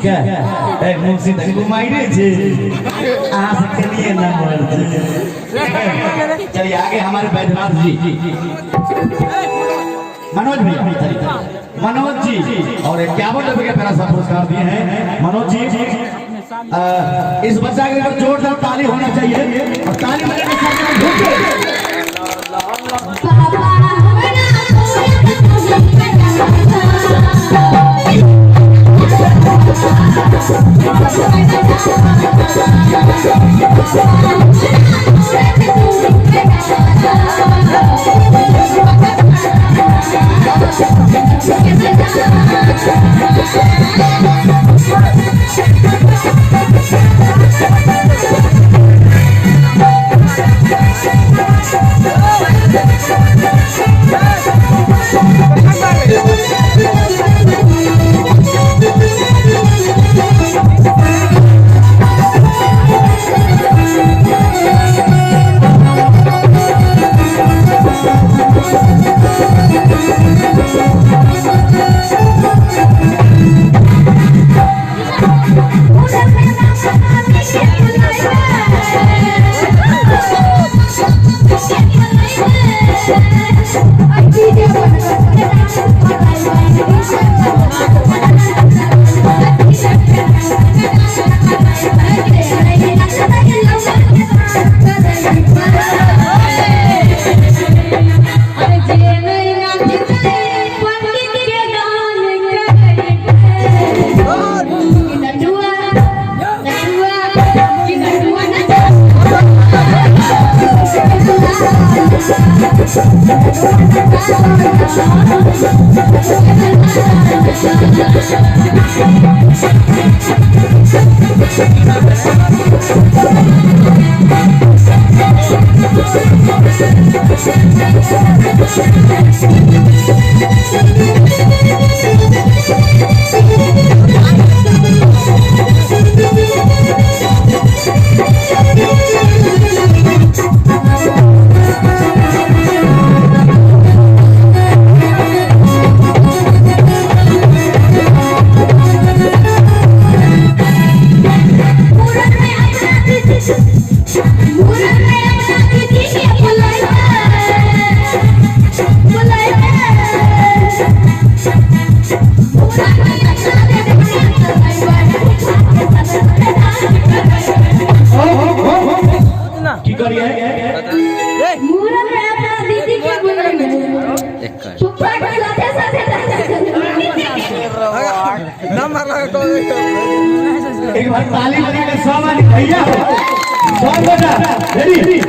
के ए मुंशी तक घुमाइरे छे अहाँ से कनिए नंबर छे। चलिए आगे हमारे बैद्यनाथ जी, मनोज भैया, चलिए मनोज जी और 51 रुपए का प्यारा सा पुरस्कार दिए हैं मनोज जी। इस बच्चा के ऊपर जोरदार ताली होना चाहिए और ताली बजाने के साथ साथ झूठे। की करिए एक बार ताली बजा के सब आदमी भैया सब बेटा रेडी।